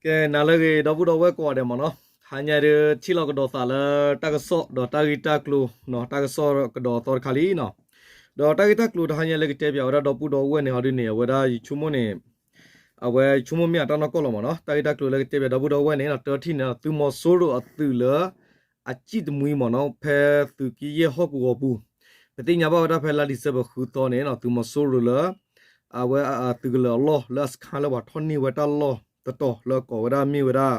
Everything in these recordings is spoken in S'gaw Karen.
ကဲ နၤလၢအဂ့ၤ ဒီပုၢ်ဒီဝဲၢ်ကိးဂၤဒဲးမ့ၢ်နီၤ, ဟါညါဒုး ထံၣ်လိာ်ကဒီးသးလၢတၢ်ကစီၣ်ဒီးတၢ်ဂ့ၢ်တၢ်ကျိၤနီၤ, တၢ်ကစီၣ်ကဒီးအသီတခါလံနီၤ. ဒီးတၢ်ဂ့ၢ်တၢ်ကျိၤတဟါညါလၢကတဲပၠးဝဲဒၣ်ဒီပုၢ်ဒီဝဲၢ်န့ၣ် ဟီဒုန့ၣ် အဝဲဒၣ်ယဆိကမိၣ်န့ၣ် အဝဲဆိကမိၣ်မ့ၢ်အတၢ်နီၢ်ကီၢ်လီၤမ့ၢ်နီၤ. တၢ်ဂ့ၢ်တၢ်ကျိၤလၢကတဲပၠးဒီပုၢ်ဒီဝဲၢ်န့ၣ် တထံၣ်န့ၣ် သုးမီၤစိရိၤအသုးလၢ အစံၣ်တမှံမ့ၢ်နီၤ ဖဲသုးက့ယဲၢ်ဟီၣ်ကဝီၤပူၤ, ပသ့ၣ်ညါဘၣ်ဝဲဒၣ်ဖဲလါ December ဃုသီန့ၣ်နီၤ သုးမီၤစိရိၤလၢ အဝဲအသုးကလၢၤအလီၢ်လၢအစခါလၢပှၤထီၣ်န့ၢ်ဝဲတၢ်လီၢ် တတီၤလၢအကိးဝဲဒၣ်မ့ၢ်ဝဲဒၣ်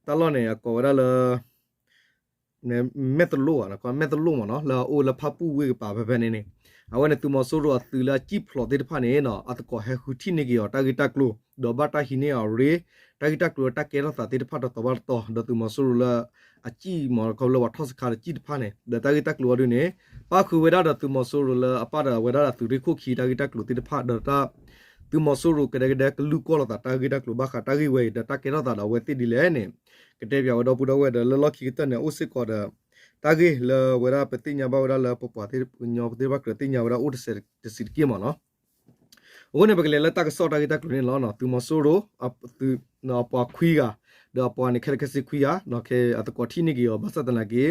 တၢ်လီၢ်န့ၣ် အကိးဝဲဒၣ်လၢ မဲၢ်တလိၣ်ဧါ, မဲၢ်တလိၣ်မ့ၢ်နီၤ လၢအအိၣ်လၢဖၣ်ပူၣ်ဝ့ၢ်ကပၤဖဲဖဲန့ၣ်န့ၣ်, အဝဲန့ၣ် သုးမီၤစိရိၤအသုးလၢအစံၣ်ဖျိးသ့ၣ်တဖၣ်န့ၣ်နီၤ အသကိးဟဲဃုထံၣ်န့ၢ်က့ၤအီၤတၢ်ဂ့ၢ်တၢ်ကျိၤ ဒီးဘၣ်တၢ်ဟံးန့ၢ်အီၤရ့ တၢ်ဂ့ၢ်တၢ်ကျိၤလၢတၢ်ကဲထီၣ်သးသ့ၣ်တဖၣ်တတီၤဘၣ်တတီၤ ဒီးသုးမီၤစိရိၤလၢ အစံၣ်မ့ၢ်နီၤ ခီဖျိလၢပှၤထီၣ်စခါတစံၣ်တဖၣ်န့ၣ် ဒီးတၢ်ဂ့ၢ်တၢ်ကျိၤအီၤဒုန့ၣ် ပၣ်ဃုာ်ဝဲဒၣ်ဒီးသုးမီၤစိရိၤလၢအပၣ်ဒီးအဝဲဒၣ်အသုးရ့ၣ်ခိၣ်ခံတၢ်ဂ့ၢ်တၢ်ကျိၤသ့ၣ်တဖၣ် ဒီးတၢ် သုးမီၤစိရိၤကဒဲကဒဲကလူၢ်ကွီၢ်လိာ်သးတၢ်ဂ့ၢ်တၢ်ကျိၤဘၣ်ဃးတၢ်ဂ့ၢ်ဝဲအံၤဒီးတၢ်ကဲထီၣ်သးဒီးအဝဲသ့ၣ်ဒ်လဲၣ်န့ၣ် ကတဲပၠးဝဲဒီပုၢ်ဒီဝဲၢ်ဒီးလၢလီၢ်ခံကတၢၢ်န့ၣ် အိၣ်စ့ၢ်ကီးဒီး တၢ်ဂ့ၢ်လၢဝဲဒၣ်ပသ့ၣ်ညါဘၣ်ဝဲဒၣ်လၢပပှၤကညီပူၤသ့ၣ်တဖၣ်ကြၢးသ့ၣ်ညါဝဲဒၣ် အိၣ်တစဲးတစံးတက့ၢ်မ့ၢ်နီၤ. အဃိန့ၣ် ပကလဲၤလၢတၢ်ကစီၣ်တၢ်ဂ့ၢ်တၢ်ကျိၤန့ၣ်လီၤ. သုးမီၤစိရိၤ အပှၤခွံဂၤ ဒီးအပှၤန့ၣ်ခဲလၢာ်ခဲဆ့ခွံဂၤ အသကိးထံၣ်န့ၢ်က့ၤအီၤ ဘၣ်ဆၣ်သနာ်က့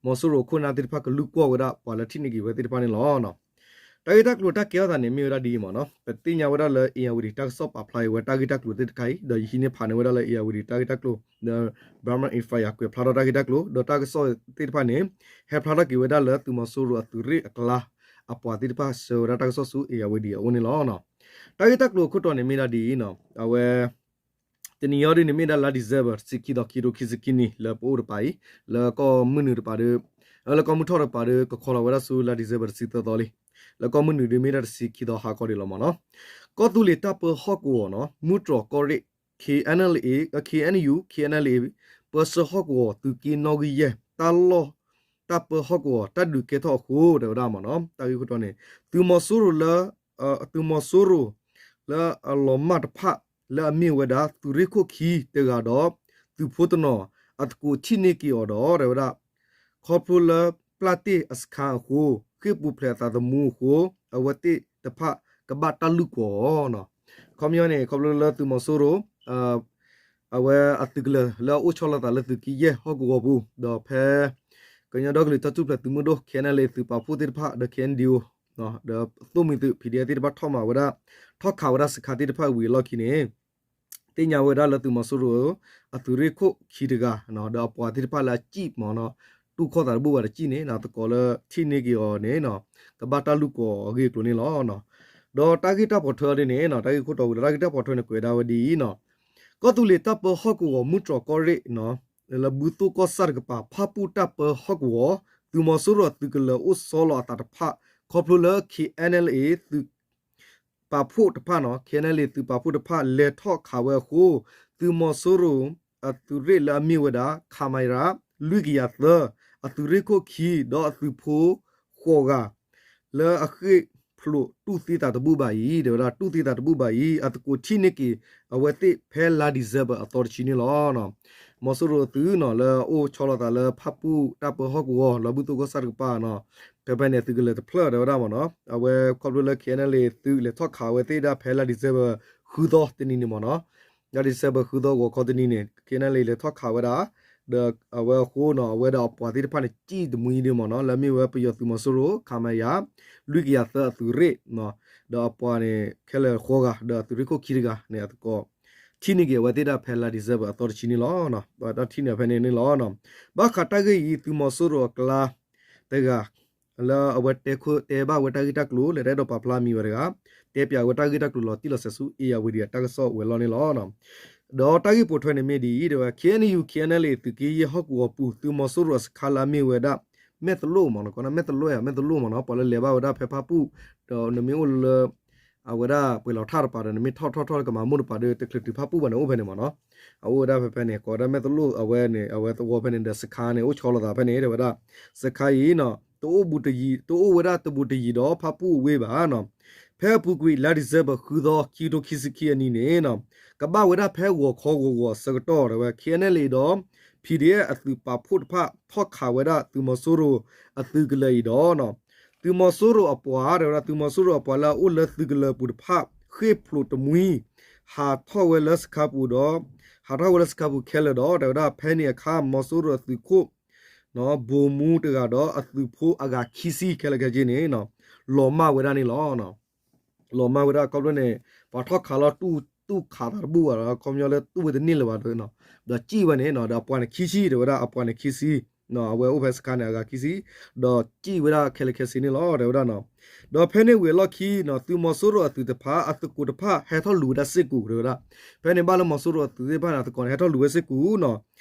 မီၤစိရိၤအခိၣ်နၢ်သ့ၣ်တဖၣ်ကလူၢ်ကွီၢ်ဝဲဒၣ်ပှၤလၢထံၣ်န့ၢ်က့ၤဝဲသ့ၣ်တဖၣ်န့ၣ်လီၤ. တၢ်ဂ့ၢ်တၢ်ကျိၤတၢ်ကဲထီၣ်သးန့ၣ်မ့ၢ်ဝဲဒၣ်ဒ်အံၤမ့ၢ်နီၤ, ပသ့ၣ်ညါဝဲဒၣ်လၢ အ့ၣ်ယၣ်ဝတံၣ် တၢ်ကစီၣ်ပာ်ဖျါအံၤဝဲတၢ်ဂ့ၢ်တၢ်ကျိၤသ့ၣ်တခါအံၤ ဒီးယဟံးန့ၢ်ဖးန့ၢ်ဝဲဒၣ်လၢ အ့ၣ်ယၣ်ဝတံၣ် တၢ်ဂ့ၢ်တၢ်ကျိၤ ဒီး Burma Insider ကွဲးဖျါထီၣ်တၢ်ဂ့ၢ်တၢ်ကျိၤ ဒီးတၢ်ကစီၣ်သ့ၣ်တဖၣ်န့ၣ် ဟဲဖျါထီၣ်က့ၤဝဲဒၣ်လၢသုးမီၤစိရိၤအသုးရ့ၣ်အကျါ အပှၤသ့ၣ်တဖၣ်ဆှၢဝဲဒၣ်တၢ်ကစီၣ်ဆူ အ့ၣ်ယၣ်ဝတံၣ် အအိၣ်န့ၣ်လီၤ. တၢ်ဂ့ၢ်တၢ်ကျိၤအခိၣ်တီန့ၣ်မ့ၢ်ဒၣ်ဒ်အံၤနီၤ, အဝဲ တနံၤအံၤဒ်န့ၣ်မ့ၢ်ဒၣ်လါ December တဆံခံသီ ခံကထိခံဆံခံနံၣ် လၢပအိၣ်တပၤအံၤ လၢကီၢ်မုၢ်နုာ်တပၤဒီး လၢကီၢ်မုၢ်ထီၣ်တပၤဒီး ကခီလီၤဝဲဒၣ်ဆူလါ December တဆံသၢသီလံ. လၢကီၢ်မုၢ်နုာ်ဒ်မ့ၢ်ဒၣ်တဆံခံသီဟါခီဒံးလီၤမ့ၢ်နီၤ. ကီၢ်သူလ့ၤတၢ်ပၢဟီၣ်ကဝီၤနီၤ မူတြီၢ်ကီၢ်ရ့ၣ် KNLA, KNU, KNLA ပၢဆှၢဟီၣ်ကဝီၤသုးက့နီၣ်ဂံၢ်ယဲၢ် တၢ်လီၢ် တၢ်ပၢဟီၣ်ကဝီၤ တၢ်ဒုးကဲထီၣ်အဃိ တဲဝဲဒၣ်မ့ၢ်နီၤ. တၢ်ဂ့ၢ်ခိၣ်တီန့ၣ် သုးမီၤစိရိၤလၢ သုးမီၤစိရိၤလၢအလီၤမၢ်တဖၣ် လၢအမ့ၢ်ဝဲဒၣ် သုးရ့ၣ်ခိၣ်ခံတဂၤဒီး သုးဖိတနီၤ အသကိးထံၣ်န့ၢ်က့ၤအီၤဒီး တဲဝဲဒၣ် ခီဖျိလၢပျၢ်တ့ၢ်အစခါအဃိ ဃ့ၢ်ပူၤဖျဲးအသးသမူအဃိ အဝဲသ့ၣ်တဖၣ်ကဘၣ်တၢ်လူၢ်ကွီၢ်အီၤနီၤ. ခီပညီန့ၣ် ခီဖျိလၢသုးမီၤစိရိၤ အဝဲအသုးကလၢၤလၢအအိၣ်ဆီလီၤသးလၢသုးက့ယဲၢ်ဟီၣ်ကဝီၤပူၤ ဒီးဖဲ ကညီဒီကလုာ်တၢ်ထူၣ်ဖျဲးသုးမုၢ်ဒိၣ် KNLA သုးပာ်ဖှိၣ်သ့ၣ်တဖၣ် ဒီး KNDO ဒီးသိၣ်မှံၤသုး PDF သ့ၣ်တဖၣ်ထီၣ်မၤဝဲဒၣ် ထီၣ်ခးဝဲဒၣ်စခါသ့ၣ်တဖၣ်ဝံၤအလီၢ်ခံန့ၣ် သ့ၣ်ညါဝဲဒၣ်လၢသုးမီၤစိရိၤ အသုးရ့ၣ်ခိၣ်ခံတဂၤ ဒီးအပှၤသ့ၣ်တဖၣ်လၢအစံၣ်မ့ၢ်နီၤ တူၢ်ခီၣ်သးတဘူၣ်ဘၣ်တစံၣ်န့ၣ် သကိးလၢထံၣ်န့ၢ်က့ၤအီၤန့ၣ် ကဘၣ်တၢ်လူၢ်ကွီၢ်အဂ့ၢ်အကျိၤန့ၣ်လီၤ. ဒီးတၢ်ဂ့ၢ်တၢ်ပိာ်ထွဲအီၤဒ်န့ၣ် တၢ်ဂ့ၢ်ခိၣ်တီဝံၤဒီး တၢ်ဂ့ၢ်တၢ်ပိာ်ထွဲန့ၣ် ကွဲးဒၣ်ဝဲဒ်အံၤနီၤ, ကီၢ်သူလ့ၤတၢ်ပၢဟီၣ်ကဝီၤ မူတြီၢ်ကီၢ်ရ့ၣ် လၢဘုသိၣ်ကီၢ်ဆၣ်တကပၤ ဖၣ်ပူၣ်တၢ်ပၢဟီၣ်ကဝီၤ သုးမီၤစိရိၤအသုးကလၢၤအိၣ်ဆီလီၤအသးတဖၣ် ခီဖျိလၢ KNLA သုး ပာ်ဖှိၣ်တဖၣ်နီၤ KNLA သုးပာ်ဖှိၣ်တဖၣ် လဲၤထီၣ်ခးဝဲအဃိ သုးမီၤစိရိၤအသုးရ့ၣ်လၢအမ့ၢ်ဝဲဒၣ် ခမရ လွံၢ်ကယၤသၢ အသုးရ့ၣ်ခိၣ်ခံ ဒီးအသုးဖိဃိးဂၤ လၢအဃ့ၢ်ဖျိးတူၢ်သံသးတဘူၣ်ဘၣ်အံၤ တဲဝဲဒၣ်တူၢ်သံသးတဘူၣ်ဘၣ်အံၤ အသကိးထံၣ်န့ၢ်က့ၤအဝဲသ့ၣ်ဖဲလါ December အသီတဆံန့ၣ်လီၤ. မီၤစိရိၤအသုးနီၤ လၢအအိၣ်ဆီလီၤသးလၢဖၣ်ပူၣ်တၢ်ပၢဟီၣ်ကဝီၤ လၢဘုသိၣ်ကီၢ်ဆၣ်တကပၤနီၤ ဖဲဖဲန့ၣ် အသုးကလၢၤတဖျၢၣ်တဲဝဲဒၣ်မ့ၢ်နီၤ အဝဲခီဖျိလၢ KNLA သုးလဲၤထီၣ်ခးဝဲသ့ၣ်ဒၣ်ဖဲလါ December ဃုသီတနံၤန့ၣ်မ့ၢ်နီၤ လါ December ဃုသီဂီၤခီတနံၤန့ၣ် KNLA လဲၤထီၣ်ခးဝဲဒၣ် ဒီးအဝဲအဃိနီၤ အဝဲဒီးအပှၤသ့ၣ်တဖၣ်န့ၣ် စံၣ်တမှံဒံးမ့ၢ်နီၤ လၢအမ့ၢ်ဝဲပယီၤသုးမီၤစိရိၤ ခမရ လွံၢ်ကယၤသၢ အသုးရ့ၣ် ဒီးအပှၤန့ၣ် ခဲလၢာ်ဃိးဂၤ ဒီးအသုးရ့ၣ်ခိၣ်ခံတဂၤန့ၣ် အသကိး ထံၣ်န့ၢ်က့ၤအဝဲသ့ၣ်ဒၣ်ဖဲလါ December အသီတဆံန့ၣ်လီၤ. တၢ်ထံၣ်န့ၢ်ဖဲန့ၣ်န့ၣ်လီၤ. ဘၣ်ဃးတၢ်ဂ့ၢ်အံၤ သုးမီၤစိရိၤအကျါတဂၤ လၢအဝဲတဲခိၣ်တဲဘၣ်ဝဲတၢ်ဂ့ၢ်တၢ်ကျိၤ လဲၤတအဲၣ်ဒိးပာ်ဖျါမံၤဝဲတဂၤ တဲပၠးဝဲတၢ်ဂ့ၢ်တၢ်ကျိၤလီၤတံၢ်လီၤဆဲးဆူ အ့ၣ်ယၣ်ဝတံၣ် အတၢ်ကစီၣ်ဝဲၤလီၢ်န့ၣ်လီၤ. ဒီးတၢ်ဂ့ၢ်ပိာ်ထွဲန့ၣ်မ့ၢ်ဒ်အံၤ တဲဝဲ KNU KNLA သုးက့ယဲၢ်ဟီၣ်ကဝီၤပူၤ သုးမီၤစိရိၤအစခါလၢအမ့ၢ်ဝဲဒၣ် မဲၢ်တလိၣ်မ့ၢ်နီၤ ကိးဒၣ်မဲၢ်တလိၣ်ဧါ မဲၢ်တလိၣ်မ့ၢ်နီၤ ပှၤလၢလဲၤဘၣ်ဝဲဒၣ်ဖဲဖၣ်ပူၣ် ဒီးနမ့ၢ်အိၣ်လၢ အဝဲဒၣ်ပှဲၤလီၤထၣ်တပၤဒီး နမ့ၢ်ထီၣ်ထီၣ်ထီၣ်ကမၤမိၢ်တပၤဒီး တချုးတုၤဖၣ်ပူၣ်ဘၣ်န့ၣ် အိၣ်ဖဲန့ၣ်မ့ၢ်နီၤ အအိၣ်ဝဲဒၣ်ဖဲဖဲန့ၣ် ကိးဝဲဒၣ်မဲၢ်တလိၣ် အဝဲန့ၣ် အဝဲသဝီဖဲန့ၣ်ဒီးစခါန့ၣ် အိၣ်ဆီလီၤသးဖဲန့ၣ် တဲဝဲဒၣ် စခါအံၤနီၤ တအိၣ်ဘူးတယံၤ တအိၣ်ဝဲဒၣ်တဘူးတယံၤဒီးဖၣ်ပူၣ်အဝ့ၢ်ဘၣ်နီၤ ဖဲအပူၤကွံာ်လါ December ဃုသီ ခံကထိခံဆံခံအနံၤန့ၣ်နီၤ ကဘၣ်ဝဲဒၣ်ဖဲဂီၤခီဂီၤဂီၤအဆၢကတီၢ် တဲဝဲ KNLA ဒီး PDF အသုးပာ်ဖှိၣ်တဖၣ် ထီၣ်ခးဝဲဒၣ်သုးမီၤစိရိၤအသုးကလၢၤအံၤဒီး သုးမီၤစိရိၤအပှၤ တဲဝဲဒၣ် သုးမီၤစိရိၤအပှၤလၢအအိၣ်လၢသုးကလၢၤပူၤတဖၣ် ဃ့ၢ်ဖျိးတမှံ ဟးထီၣ်ဝဲလၢစခါပူၤဒီး ဟးထီၣ်ဝဲလၢစခါပူၤခဲလၢာ်ဒီး တဲဝဲဒၣ်ဖဲန့ၣ်အခါ မီၤစိရိၤအသုးခိၣ် ဗိုလ်မှူးတဂၤဒီးအသုးဖိအဂၤခံဆံခဲလၢာ်ခဲဆ့န့ၣ် လီၤမၢ်ဝဲဒၣ်န့ၣ်လီၤ. လီၤမၢ်ဝဲဒၣ်ခီဖျိန့ၣ် ပှၤထီၣ်ခးလီၤတူၢ်ခးသးတဘူၣ်ဘၣ်ဒီး ခီပညီလၢတူၢ်ဝဲတန့ၢ်လၢၤဘၣ်ဒီး ဒီးစံၣ်ဝဲန့ၣ် ဒီးအပှၤန့ၣ်ခံဆံ တဲဝဲဒၣ်အပှၤန့ၣ်ခံဆံ အဝဲအိၣ်ဖဲစခါန့ၣ်အဂၤခံဆံ ဒီးစံၣ်ဝဲဒၣ်ခဲလၢာ်ခဲဆ့န့ၣ်လီၤ တဲဝဲဒၣ်နီၤ. ဒီးဖဲန့ၣ်ဝံၤအလီၢ်ခံနီၤ သုးမီၤစိရိၤအသုးတဖၣ် အသကိးတဖၣ်ဟဲထီၣ်လူၤဝဲဒၣ်စ့ၢ်ကီး တဲဝဲဒၣ်. ဖဲန့ၣ်ဘၣ်လၢမီၤစိရိၤအသုးသ့ၣ်တဖၣ်န့ၣ် အသကိးန့ၣ် ဟဲထီၣ်လူၤဝဲစ့ၢ်ကီးနီၤ.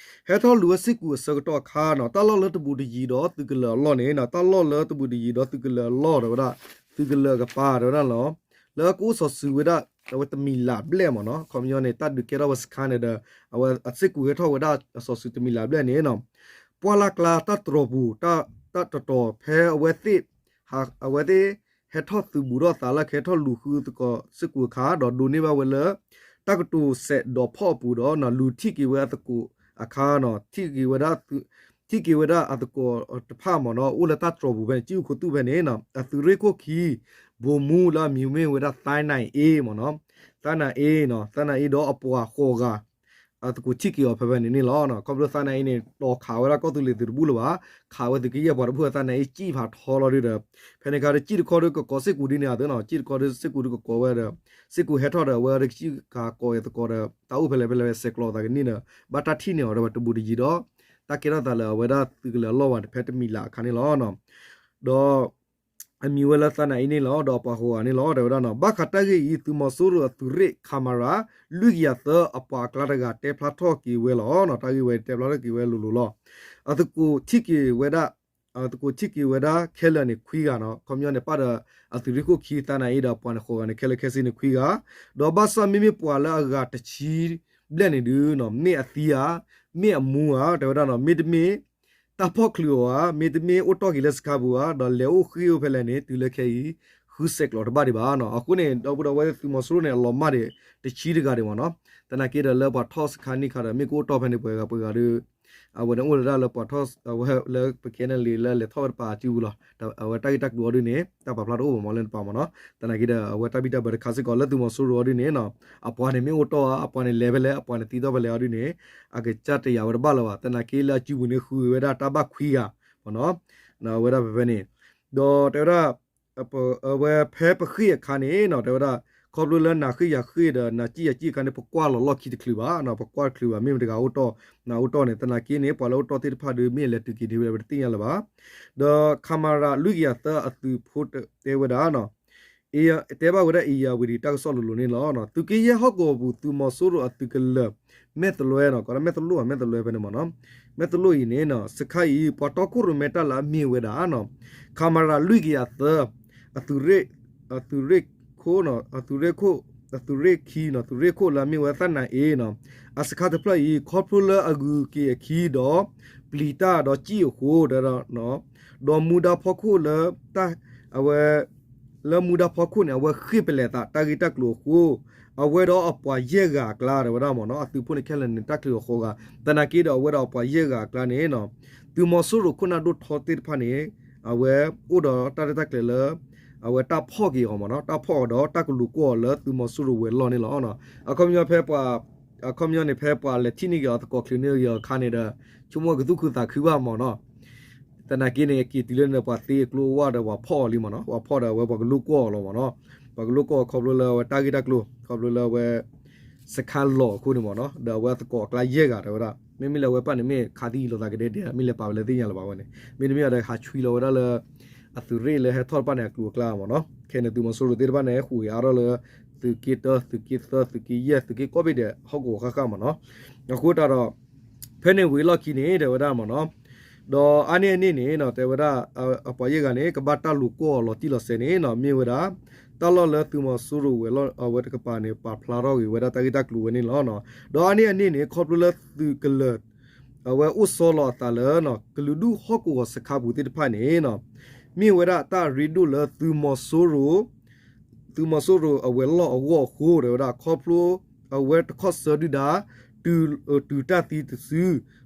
ဟဲထီၣ်လူၤဝဲစ့ၢ်ကီးအဆၢကတီၢ်အခါနီၤ တၢ်လီၢ်လၢတဘူးတယံၤဒီးသုးကလၢၤအလီၢ်န့ၣ်နီၤ တၢ်လီၢ်လၢတဘူးတယံၤဒီးသုးကလၢၤအလီၢ် တဲဝဲဒၣ် သုးကလၢၤအကပၤ တဲဝဲဒၣ်လီၤ. လၢကအိၣ်စီၤစုၤဝဲဒၣ် အဝဲတမံၤလၢ်ဘျဲၣ်မ့ၢ်နီၤ ခီပညီန့ၣ် တၢ်ဒုးကဲထီၣ်ဝဲစခါန့ၣ်ဒီး အဝဲအစ့ၢ်ကီးဟဲထီၣ်ဝဲဒၣ်အစီၤစုၤတမံၤလၢ်ဘျဲၣ်န့ၣ်နီၤ ပှၢ်လၢ်ကျါတၢ်တြီၤပူၤ တၢ်တတီၤဖဲအဝဲသ့ၣ် အဝဲသ့ၣ်ဟဲထီၣ်သုးဘူးထီၣ်သးလၢကဟဲထီၣ်လူၤဃုသကိးစ့ၢ်ကီးအခါ ဒီးဒိးန့ၢ်ဘၣ်ဝဲလၢ တၢ်ကတိၤစဲးဒီးဖီၣ်အပူၤဒီးနီၤ လူၤထံၣ်က့ၤဝဲအသကိးအခါနီၤ ထံၣ်က့ၤဝဲဒၣ် ထံၣ်က့ၤဝဲဒၣ်အသကိးတဖၣ်မ့ၢ်နီၤ အိၣ်လၢတၢ်တြီၤပူၤဖဲန့ၣ် ကံၣ်အူခိၣ်သူၣ်ဖဲန့ၣ်နီၤ အသုးရ့ၣ်ခိၣ်ခံ ဗိုလ်မှူးလၢအမံၤမ့ၢ်ဝဲဒၣ် သန်းနိုင်အေး မ့ၢ်နီၤ သန်းနိုင်အေးနီၤ သန်းနိုင်အေးဒီးအပှၤဃိးဂၤ အသကိးထံၣ်က့ၤအီၤဖဲဖဲန့ၣ်န့ၣ်လီၤ. ခီဖျိသန်းနိုင်အေးန့ၣ် တီၤခးဝဲဒၣ်ကီၢ်သူလ့ၤသုးတဘူၣ်လၢၤဘၣ် ခးဝဲသုးက့ယဲၢ်ပှၤတဘူၣ် သန်းနိုင်အေးစံၣ်ဖးထီလီၤဒုဒီး ဖဲန့ၣ်အခါဒီး စံၣ်တခီဒီးကကိးစ့ၢ်ကီးဒ်န့ၣ်အသိးနီၤ စံၣ်တခီဒီးစ့ၢ်ကီးဒုကကိးဝဲဒီး စ့ၢ်ကီးဟဲထီၣ်ဒီး အဝဲဒၣ်ကစံၣ်ကကိးအသကိးဒီး တၢ်အိၣ်ဖဲလဲၣ်ဖဲလဲၣ်ဝဲဆဲးကျိးအသးကန့ၢ်ဒီး ဘၣ်တၢ်ထံၣ်န့ၢ်အီၤဒီးတဘူးတယံၤဒီး တၢ်ကဲထီၣ်သးလၢအဝဲဒၣ်သုးကလၢၤအလီၢ်ဘၣ်ဖဲတမံၤလၢ်အခါန့ၣ်လီၤ. ဒီး အမံၤဝဲလၢသန်းနိုင်အေးန့ၣ်လီၤ ဒီးအပှၤဃိးဂၤန့ၣ်လီၤ တဲဝဲဒၣ်နီၤ ဘၣ်ဃးတၢ်ဂ့ၢ်အံၤ သုးမီၤစိရိၤအသုးရ့ၣ် ခမရ လွံၢ်ကယၤသၢ အပှၤအကျါတဂၤတဲဖျါထီၣ်က့ၤဝဲလီၤ. တၢ်ဂ့ၢ်ဝဲတဲဖျါထီၣ်က့ၤဝဲလိၤလိၤလီၤ. အသကိးထံၣ်က့ၤဝဲဒၣ် အသကိးထံၣ်က့ၤဝဲဒၣ်ခဲလၢာ်န့ၣ်ခွံဂၤနီၤ ခီပညီန့ၣ် ပၣ်ဒီးအသုးရ့ၣ်ခိၣ်ခံ သန်းနိုင်အေးဒီးအပှၤန့ၣ်ဃိးဂၤန့ၣ် ခဲလၢာ်ခဲဆ့န့ၣ်ခွံဂၤ ဒီးဘၣ်ဆၣ်မ့မ့ၢ်ပှၤလၢအဂၤတဆံဘျဲၣ်န့ၣ်ဒုနီၤ မ့ၢ်အသံဧါ မ့ၢ်အမူဧါ တဲဝဲဒၣ်နီၤ မ့တမ့ၢ် တၢ်ဖီၣ်ချုးအီၤဧါ မ့တမ့ၢ်အိၣ်တီၢ်က့ၤလၢစခါပူၤဧါ ဒီးလဲၤအိၣ်ဃ့ၢ်အိၣ်ဖဲလဲၣ်န့ၣ် တုၤလၢခဲအံၤ ဃုဆဲးကျိးတဘၣ်ဒံးဘၣ်နီၤ. အဃိန့ၣ် ဒီပုၢ်ဒီဝဲၢ်သုးမီၤစိရိၤန့ၣ် အလီၤမၢ်ဒံး တဆံတဂၤဒံးမ့ၢ်နီၤ သနာ်က့ဒီးလၢပှၤထီၣ်စခါန့ၣ်ခါဒီး မ့ၢ်ကအိၣ်တီၢ်ဖဲန့ၣ်ပှဲၤဂၤပှဲၤဂၤဒီး အဝဲန့ၣ်အိၣ်လၢဒၣ်လၢပှၤထီၣ် အဝဲလၢပ KNLA လၢလဲၤထီၣ်ဝဲတပၤအစုပူၤလီၤ. အဝဲတၢ်ဂ့ၢ်တၢ်ကျိၤအီၤဒုန့ၣ် တၢ်ပာ်ဖျါတအိၣ်ဘၣ်မ့ၢ်လၢတပၤမ့ၢ်နီၤ. သနာ်က့ဒီး အဝဲတၢ်ဘံၣ်တၢ်ဘၢတခါစ့ၢ်ကီးလၢသုးမီၤစိရိၤအီၤဒုန့ၣ်နီၤ အပှၤန့ၣ်မ့ၢ်အိၣ်တီၢ်ဧါ အပှၤန့ၣ်လဲၤဖဲလဲၣ် အပှၤန့ၣ်သံတီၢ်ဖဲလဲၣ်အီၤဒုန့ၣ် အကစၢ်တယာ်ဝဲတဘၣ်လၢၤဘၣ်. သနာ်က့လၢအစုပူၤန့ၣ်ဃုဝဲဒၣ်တၢ်ဘၣ်ခွံဂၤမ့ၢ်နီၤ အဝဲဒၣ်ဖဲဖဲန့ၣ် ဒီးတဲဝဲဒၣ် အဝဲဖဲပဃ့ၢ်အခါန့ၣ်နီၤ တဲဝဲဒၣ် ခီဖျိလၢနၤဃ့ၢ်ယၤဃ့ၢ်ဒီး နၤစံၣ်ယၤစံၣ်အခါန့ၣ် ပကွၢ်လီၤလီၢ်ခံတချုးဘၣ်နီၤ ပကွၢ်တချုးဘၣ် မ့ၢ်မတၤတဂၤအိၣ်တီၢ် နၤအိၣ်တီၢ်န့ၣ် သနာ်က့န့ၣ် ပှၤလၢအိၣ်တီၢ်သ့ၣ်တဖၣ်ဒီး မ့ၢ်အလဲၤတုၤက့ၤန့ၢ်ဝဲဒၣ်ပတသ့ၣ်ညါလၢၤဘၣ်. ဒီး ခမရ လွံၢ်ကယၤသၢ အသုးဖိတဲဝဲဒၣ်နီၤ တဲဘၣ်ဝဲဒၣ် ဧရာဝတီ တၢ်ကစီၣ်လိၤလိၤန့ၣ်လီၤ. သုးက့ယဲၢ်ဟီၣ်ကဝီၤပူၤ သုးမီၤစိရိၤအသုးကလၢၤ မဲၢ်သလွဲနီၤ ကိးဒၣ်မဲၢ်သလိၣ် မဲၢ်သလွဲဖဲန့ၣ်မ့ၢ်နီၤ မဲၢ်သလိၣ်အံၤန့ၣ်နီၤ စခါအံၤ ပှၤတီခိၣ်ရိၣ်မဲတၢ်လၢအမ့ၢ်ဝဲဒၣ်နီၤ ခမရ လွံၢ်ကယၤသၢ အသုးရ့ၣ် အသုးရ့ၣ်ခိၣ် အသုးရ့ၣ်ခိၣ် အသုးရ့ၣ်ခံနီၤ သုးရ့ၣ်ခိၣ်လၢအမ့ၢ်ဝဲသၣ်နၤအ့နီၤ အစခါတဖျၢၣ်အံၤ ခီဖျိလၢအဂုၤက့ၤအခံဒီး ပျံၤတၢ်ဒီးစံၣ်အဃိ တဲဝဲဒၣ် ဒီးမူဒါဖီခိၣ်လၢ အဝဲ လၢမူဒါဖီခိၣ်န့ၣ် အဝဲဃ့ၢ်ပလဲၤသးတၢ်ဂ့ၢ်တၢ်ကျိၤအဃိ အဝဲဒီးအပှၤယဲၢ်ဂၤအကျါ တဲဝဲဒၣ်မ့ၢ်နီၤ အသုးဖိန့ၣ်ခဲလၢာ်န့ၣ် တၢ်ချုးအဃိဂၤ သနာ်က့ဒီးအဝဲဒီးအပှၤယဲၢ်ဂၤအကျါန့ၣ်နီၤ သုးမီၤစိရိၤခိၣ်နၢ်ဒိၣ်ထီသ့ၣ်တဖၣ်န့ၣ် အဝဲအိၣ်ဒီးတၢ်ရဲၣ်တၢ်ကျဲၤလၢ အဝဲတၢ်ဖီၣ်က့ၤအီၤမ့ၢ်နီၤ တၢ်ဖီၣ်အီၤဒီးတၢ်ကလူၤကွီၢ်အီၤလၢသုးမီၤစိရိၤဝဲၤလီၢ်န့ၣ်လီၤ. အခီပညီဖဲပှၤ အခီပညီန့ၣ် ဖဲပှၤလဲၤထံၣ်န့ၢ်က့ၤအီၤသကိးချုးန့ၢ်က့ၤအီၤအခါန့ၣ်ဒီး ဆိကမိၣ်ကသူၣ်ခုသးခုဘၣ်မ့ၢ်နီၤ သနာ်က့န့ၣ် က့ၤတုၤလၢန့ၣ်ဒီး ပှၤသ့အကျိအဝဲဒီး ပှၤဖီၣ်အီၤလံမ့ၢ်နီၤ, ပှၤဖီၣ်ဒီးအဝဲပှၤကလိၣ်ကွီၢ်အီၤလီၤမ့ၢ်နီၤ, ပှၤကလိၣ်ကွီၢ်အီၤခီဖျိလၢအဝဲတၢ်ဂ့ၢ်တၢ်ကျိၤ ခီဖျိလၢအဝဲ စခါလီၤအဃိန့ၣ်မ့ၢ်နီၤ, ဒီးအဝဲအသကိးအကျါယဲၢ်ဂၤတဲဝဲဒၣ်, မ့မ့ၢ်လၢအဝဲပၢ်န့ၣ်မ့ၢ်ခးသံယံာ်လိာ်သးကဒဲဒဲ မ့ၢ်လဲၤပာ်ဝဲလၢသ့ၣ်ညါလၢၤဘၣ်ဝဲန့ၣ်, မ့တမ့ၢ်ဒီးဟးဆွံလီၤဝဲဒၣ်လၢ အသုးရ့ၣ်လၢဟဲထီၣ်တဖၣ်န့ၣ်အကျိၤအကျါမ့ၢ်နီၤ, ခဲန့ၣ်သုးမီၤစိရိၤသ့ၣ်တဖၣ်န့ၣ် ဟူးဂဲၤအါထီၣ်လၢ သုးက့တၢ သုးက့သၢ သုးက့ယဲၢ် သုးက့ကိးဘ့ၣ်ဒဲး ဟီၣ်ကဝီၤဃၣ်ဃၣ်မ့ၢ်နီၤ, အဃိသတးဒီး ဖဲန့ၣ်ဝံၤအလီၢ်ခံန့ၣ် တဲဝဲဒၣ်မ့ၢ်နီၤ, ဒီးအါန့ၢ်အန့ၣ်န့ၣ်နီၤ တဲဝဲဒၣ် အပှၤယဲၢ်ဂၤန့ၣ် ကဘၣ်တၢ်လူၤကွီၢ်အီၤလီၤတံၢ်လီၤဆဲးန့ၣ်နီၤ မ့ၢ်ဝဲဒၣ် တၢ်လီၢ်လၢသုးမီၤစိရိၤဝဲၤလီၢ်အဝဲတကပၤန့ၣ် ပာ်ဖျါထီၣ်ဂ့ၤဝဲဒၣ်တၢ်ဂ့ၢ်တၢ်ကျိၤဝဲန့ၣ်လီၤ. ဒီးအါန့ၢ်အန့ၣ်န့ၣ် ခီဖျိလၢသုးကလၢၤ အဝဲအိၣ်ဆီလီၤအသးလၢ ကလုာ်ဒူၣ်ဟီၣ်ကဝီၤစခါပူၤသ့ၣ်တဖၣ်န့ၣ်နီၤ မ့ၢ်ဝဲဒၣ်တၢ်အရ့ဒိၣ်လၢသုးမီၤစိရိၤ သုးမီၤစိရိၤအဝဲၤလီၢ်အဂီၢ်အဃိ တဲဝဲဒၣ် ခီဖျိအဝဲတခီၣ်ဆၢဒုၣ်ဒါ တုၤတၢ်သံတစု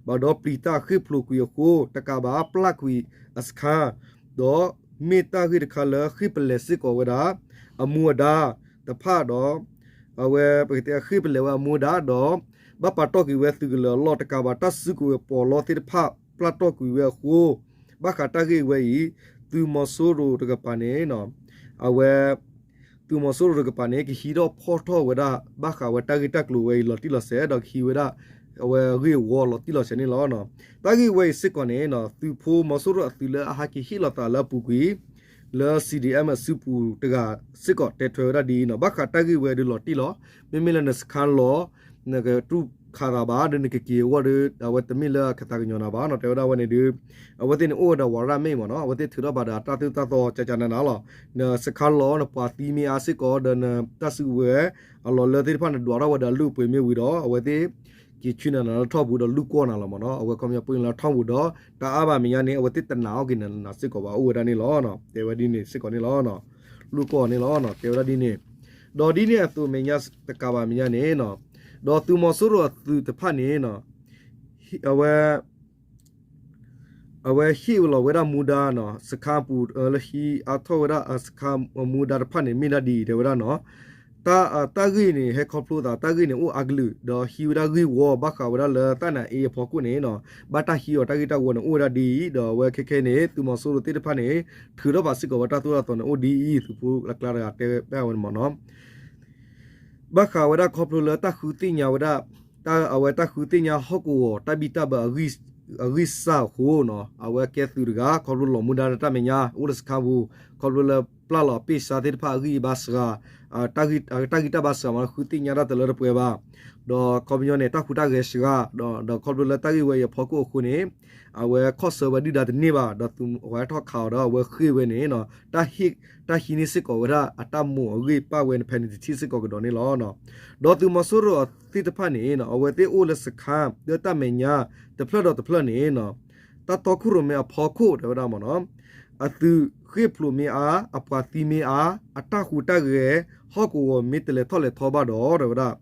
ဘၣ်ဒီးပျံၤတၢ်ဃ့ၢ်ဖျိးကွံာ်အဃိ တကးဘၣ်ပျၢ်ကွံာ်အစခါ ဒီးမ့ၢ်တၢ်ဂ့ၢ်တခါလၢဃ့ၢ်ပလဲၤစ့ၢ်ကီးဝဲဒၣ် အမူအဒါတဖၣ်ဒီး အဝဲပကတဲဃ့ၢ်ပလဲၤဝဲအမူအဒါဒီး ဘၣ်ပာ်တီၢ်ကွံာ်ဝဲသုးကလၢၤအလီၢ်တကးဘၣ် တၢ်စုကဝဲၤပီးလီသ့ၣ်တဖၣ်ပျၢ်တီၢ်ကွံာ်ဝဲအဃိ ဘၣ်ဃးတၢ်ဂ့ၢ်ဝဲအံၤ သုးမီၤစိရိၤတကပၤန့ၣ် အဝဲ သုးမီၤစိရိၤတကပၤန့ၣ် ကဟံးထီၣ်ဖီၣ်ထီၣ်ဝဲဒၣ် ဘၣ်ဃးဝဲတၢ်ဂ့ၢ်တၢ်ကျိၤဝဲအံၤလီၤတံၢ်လီၤဆဲး ဒီးကဟံးဝဲဒၣ် အဝဲအဂ့ၢ်အဝီလီၤတံၢ်လီၤဆဲးန့ၣ်လီၤ. တၢ်ဂ့ၢ်ဝဲအံၤစ့ၢ်ကီးန့ၣ် သုးဖိမီၤစိရိၤအသုးလၢအဟဲက့ၤဟ့ၣ်လီၤသးလၢအပူၤကွံာ် လၢ C D M အစုပူၤတဂၤစ့ၢ်ကီးတဲထွဲဝဲဒၣ်ဒ်အံၤနီၤ, ဘၣ်ဃးတၢ်ဂ့ၢ်ဝဲဒၣ်လီၤတံၢ်လီၤ, မ့မ့ၢ်လၢနစခါလီၤ နကတူၢ်ခးသးဘၣ် ဒီးနကက့ၤအဂီၢ်ဒီး အဝဲတမ့ၢ်လၢအကသးကညီၤနၤဘၣ်နီၤ, တဲဝဲဒၣ်ဝဲန့ၣ်ဒီး အဝဲသ့ၣ်န့ၣ်အိၣ်ဝဲဒီးဝၤရၣ်မ့ၢ်မ့ၢ်နီၤ, အဝဲသ့ၣ်ထုးထီၣ်ဘၣ်ဒီးအတၢ်သိၣ်တၢ်သီကကနနၤလီၤ, နစခါလီၤ နပှၤသံမ့ၢ်အါစ့ၢ်ကီး ဒီးနတၢ်စုကဝဲၤ အလီၤလၢသ့ၣ်တဖၣ်နဒွးထီၣ်ဝဲဒီးအလုၢ်အပှ့ၤမ့ၢ်ဝံၤဒီး အဝဲသ့ၣ် က့ၤဆှၢနၤနၤလၢထီၣ်ပူၤဒီးလူၢ်ကွီၢ်နၤလီၤမ့ၢ်နီၤ, အဝဲခီပညီပှ့ၤနၤလၢထီၣ်ပူၤဒီး တၢ်အါဘၣ်မဲာ်ညါန့ၣ် အဝဲသ့ၣ်တနာ်အီၣ်က့ၤနၤစ့ၢ်ကီးဘၣ် အိၣ်ဝဲဒၣ်န့ၣ်လီၤ, တဲဝဲဒ်န့ၣ်စ့ၢ်ကီးန့ၣ်လီၤ, လူၢ်ကွီၢ်န့ၣ်လီၤ, တဲဝဲဒၣ်ဒ်န့ၣ်, ဒီးဒ်န့ၣ်အသိးမဲာ်ညါတကးဘၣ်မဲာ်ညါန့ၣ် ဒီးသုးမီၤစိရိၤအသုးတဖၣ်န့ၣ် အဝဲ အဝဲဟ့ၣ်လီၤဝဲဒၣ်မူဒါနီၤ, စခါပူၤလၢဟံးအါထီၣ်ဝဲဒၣ် စခါမူဒါတဖၣ်န့ၣ် မ့ၢ်ဒၣ်ဒ်အံၤ တဲဝဲဒၣ်နီၤ, တၢ်ဂ့ၢ်န့ၣ် ဟဲခီဖျိသး တၢ်ဂ့ၢ်န့ၣ် အိၣ်အါကလုာ် ဒီးဟံးဝဲဒၣ်ဂ့ၢ်ဝီ ဘၣ်ဃးဝဲဒၣ်လၢတၢ်နါအ့အဖီခိၣ်န့ၣ်နီၤ, ဘၣ်တၢ်ဟံးအီၤတၢ်ဂ့ၢ်တၢ်ဝီန့ၣ် အိၣ်ဝဲဒၣ်ဒ်အံၤ ဒီးအဝဲခဲခဲန့ၣ် သုးမီၤစိရိၤသ့ၣ်တဖၣ်န့ၣ် ထုးထီၣ်ဘၣ်စ့ၢ်ကီးဝဲတၢ်သိၣ်တၢ်သီန့ၣ် အိၣ်ဒ်အံၤ သုးဖိအကျါတဂၤတဲဘၣ်ဝဲန့ၣ်မ့ၢ်နီၤ ဘၣ်ဃးဝဲဒၣ်ခီဖျိလၢတၢ်ဃုသ့ၣ်ညါဝဲဒၣ် အဝဲတၢ်ဃုသ့ၣ်ညါဟီၣ်ကဝီၤတၢ်ဘံၣ်တၢ်ဘၢအဂံၢ်စၢ်အဃိနီၤ, အဝဲကဲသုးတဂၤ ခီဖျိလီၤမူဒါလၢတၢ်မဲာ်ညါ အိၣ်လၢစခါပူၤ, ခီဖျိလၢပျၢ်လီၤအပ့ၢ်ဆါသ့ၣ်တဖၣ်အဂံၢ်အဘါစှၤ တၢ်ဂံၢ်တၢ်ဘါစှၤမ့ၢ်နီၤ ဃုသ့ၣ်ညါတၢ်တလၢတပှဲၤဘၣ်, ဒီးခီပညီန့ၣ် တၢ်ဟူးတၢ်ဂဲၤစှၤ, ဒီးခီဖျိလၢတၢ်ဂ့ၢ်ဝဲအံၤအဖီခိၣ်အဃိန့ၣ် အဝဲခီၣ်ဆၢဝဲဒုၣ်ဒါတန့ၢ်ဘၣ်, ဒီးသုးအဝဲထီၣ်ခးအီၤဒီးအဝဲဃ့ၢ်ဝဲန့ၣ် တၢ်ဟံးန့ၢ်စ့ၢ်ကီးဝဲဒၣ်အတၢ်မိၣ်အဂ့ၢ်ပာ်ဝဲန့ၣ် ဖဲန့ၣ်တထံၣ်စ့ၢ်ကီးကဒီးန့ၣ်လီၤ. ဒီးသုးမီၤစိရိၤသ့ၣ်တဖၣ်န့ၣ် အဝဲသ့ၣ်အိၣ်လၢစခါ လၢတၢ်မဲာ်ညါ တဖျၢၣ်ဒီးတဖျၢၣ်န့ၣ် တၢ်တီခိၣ်ရိၣ်မဲအဖီခိၣ်တဲဝဲဒၣ်မ့ၢ်နီၤ အသုးဃ့ၢ်ဖျိးမ့ၢ်အါ, အပှၤသံမ့ၢ်အါ, အတၢ်ဟူးတၢ်ဂဲၤ ဟီၣ်ကဝီၤမ့ၢ်တလဲၤထီၣ်လဲၤထီဘၣ်ဒီး တဲဝဲဒၣ်